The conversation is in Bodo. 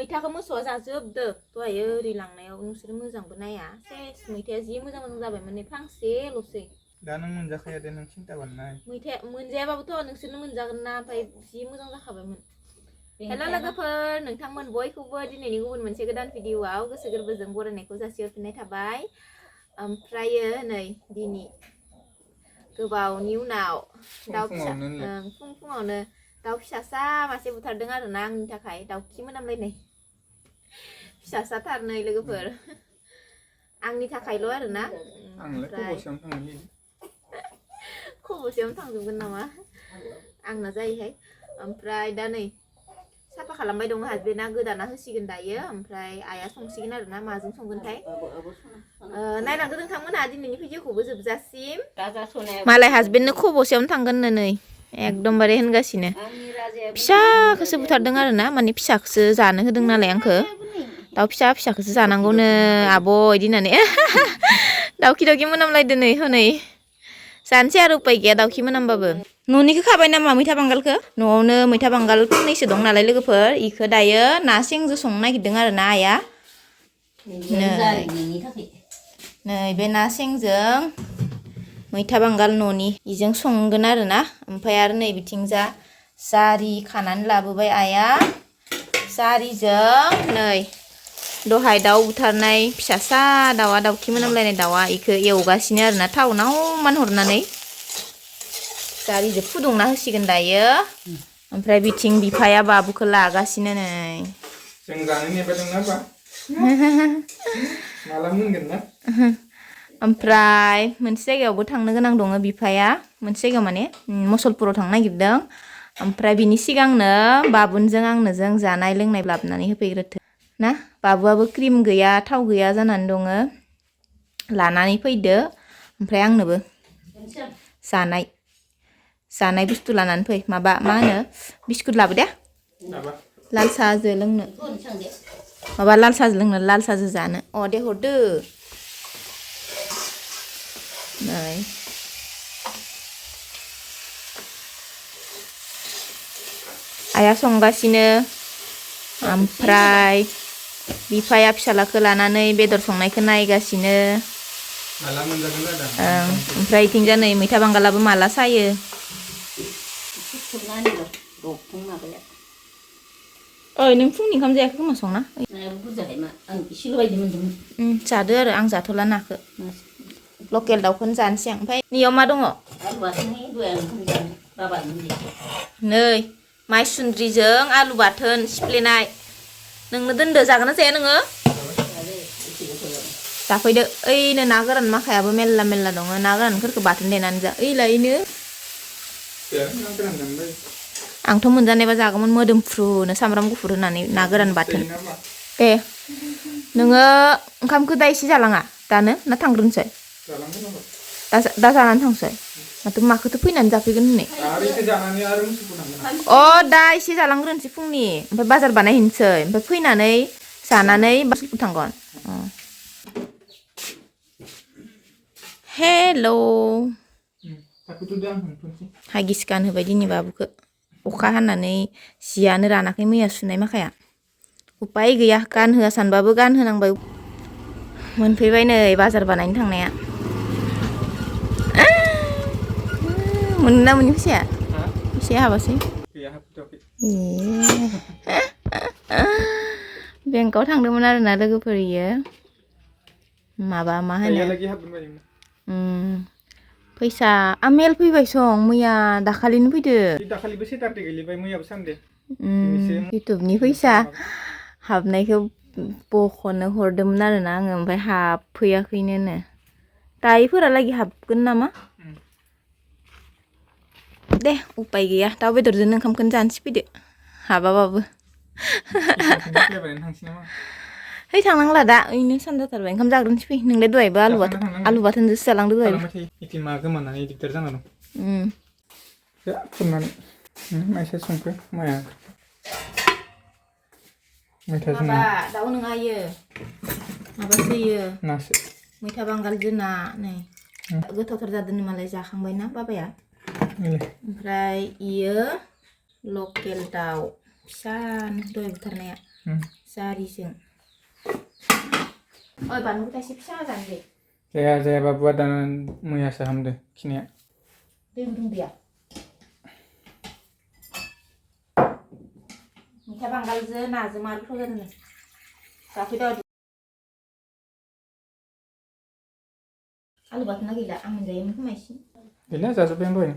मैथाखौ मोसौआ जाजोबदो दहायो ओरै लांनायाव नोंसोर मोजांबो नाया सेस मैथाया जि मोजां जाबायमोन नै फांसेल'सै दा नों मोनजाखाया दे नों सिन्था बानाय मैथाया मोनजायाबाबोथ' नोंसोरनो मोनजागोन ना ओमफ्राय जि मोजां जाखाबायमोन हेल' लोगोफोर नोंथांमोन बयखौबो दिनैनि गुबुन मोनसे गोदान भिडिअआव गोसो गोरबोजों बरायनायखौ जासिहरफिननाय थाबाय ओमफ्रायो नै दिनै गोबावनि उनाव दाउ फिसा फुङावनो दाउ फिसासा मासे बुथारदों आरोना आंनि थाखाय दाउखि मोनामलायनाय फिसासाथार नै लोगोफोर आंनि थाखायल' आरोना खब'सेयावनो थांजोबगोन नामा आंना जायोहाय ओमफ्राय दा नै साफा खालामबाय दं हासबेन्डआ गोदाना होसिगोन दायो ओमफ्राय आइया संसिगोन आरोना माजों संगोनथाय नायलांदो नोंथांमोनहा दिनैनि भिडिअखौबो जोबजासिम मालाय हासबेन्डनो खब'सेयावनो थांगोन नै एकदमबारे होनगासिनो फिसाखौसो बुथारदों आरोना माने फिसाखौसो जानो होदों नालाय आंखौ दाउ फिसाखौसो जानांगौनो आब' इदि होननानै दाउखि मोनामलायदो नै हनै जानोसै आरो उपाय गैया दाउखि मोनामबाबो न'निखौ खाबाय नामा मैथा बांगालखौ न'आवनो मैथा बांगाल फांनैसो दं नालाय लोगोफोर इखौ दायो ना सेंजों संनो नागिरदों आरोना आइया नै बे ना सेंजों मैथा बांगाल न'नि इजों संगोन आरोना ओमफ्राय आरो नै बिथिंजा जारि खानानै लाबोबाय आइया जारिजों नै दहाय दाउ बुथारनाय फिसासा दाउआ दाउखि मोनामलायनाय दाउआ इखौ एवगासिनो आरोना थावनाव मानहरनानै जारिजों फुदुंना होसिगोन दायो ओमफ्राय बिथिं बिफाया बाबुखौ लागासिनो नै जों जानो नेबाय दंना बा माला मोनगोन ना ओमफ्राय मोनसे जायगायावबो थांनो गोनां दङ बिफाया मोनसे जायगायाव माने मसलपुराव थांनो नागिरदों ओमफ्राय बिनि सिगांनो बाबुनजों आंनोजों जानाय लोंनाय लाबोनानै होफैग्रोथों ना बाबुआबो क्रिम गैया थाव गैया जानानै दङ लानानै फैदो ओमफ्राय आंनोबो जानाय बुस्थु लानानै फै माबा मा होनो बिस्कुट लाबो दे लाल साहाजों लोंनो माबा लाल साहाजों लोंनो लाल साहाजों जानो अ दे हरदो नै आइया संगासिनो ओमफ्राय बिफाया फिसालाखौ लानानै बेदर संनायखौ नायगासिनो ओमफ्राय इथिंजा नै मैथा बांगालाबो माला सायो ओइ नों फुंनि ओंखाम जायाखै खोमा संना जादो आरो आं जाथ'ला नाखौ लकेल दाउखौनो जानोसै आं ओमफ्राय नैयाव मा दङ नै माइसुन्द्रिजों आलु बाथोन सिफ्लेनाय नोंनो दोनदो जागोन ना जाया नोङो जाफैदो ओइनो ना गोरान माखायाबो मेल्ला दङ ना गोरानफोरखौ बाथोन देनानै जा ओइलायनो आंथ' मोनजानायबा जागौमोन मोदोमफ्रुनो सामब्राम गुफुर होनानै ना गोरान बाथोन दे नोङो ओंखामखौ दा एसे जालाङा दानो ना थांग्रोनोसै दा जानानै थांसै माखौथो फैनानै जाफैगोन होननाय अ दा एसे जालांग्रोनोसै फुंनि ओमफ्राय बाजार बानायहैनोसै ओमफ्राय फैनानै जानानै बासुलपुर थांगोन हेल' हागिस गानहोबाय दिनै बाबुखौ अखा हानानै जियानो रानाखै मैया सुनाय माखाया उपाय गैया गानहोआ सानबाबो गानहोनांबाय मोनफैबाय नै बाजार बानायनो थांनाया मोनना मोननि फैसाया हाबासै बेंकआव थांदोंमोन आरोना लोगोफोर इयो माबा मा होनो फैसा आमेल फैबाय सं मैया दाखालिनो फैदो दाखालिबो सेटारडे गोलैबाय मैयाबो सानदे इउटुबनि फैसा हाबनायखौ बख'नो हरदोंमोन आरोना आङो ओमफ्राय हाबफैयाखैनो दायोफोरालागि हाबगोन नामा दे उपाय गैया दाउ बेदरजोंनो ओंखामखौनो जानोसै फैदो हाबाबाबो है थांनांला दा ओइनो सानजाथारबाय ओंखाम जाग्रोनोसै फै नोंलाय दहायबो आलु बाथोनजोंसो जालांदो दहाय मा गोमानानै दिगदार जाना दं खुरनानै माइसा संखो माया माबा दाउ नङा इयो माबासो इयो नासो मैथा बांगालजों ना नै गोथावथार जादों मालाय जाखांबायना बाबाया ओमफ्राय इयो लकेल दाउ फिसानो दहाय बुथारनाया जारिजों ओइ बानलु थाइसे फिसा जानो दे जायाबाबो आदाना मैयासो हामदो खिनाया दै गुदुं गैया मैथा बांगालजों नाजों मार गोथाव जादों जाफैदो आलु बाथोना गैला आं मोनजायोमोन खोमा एसे गैला जाजोब्बाय आं दहायनो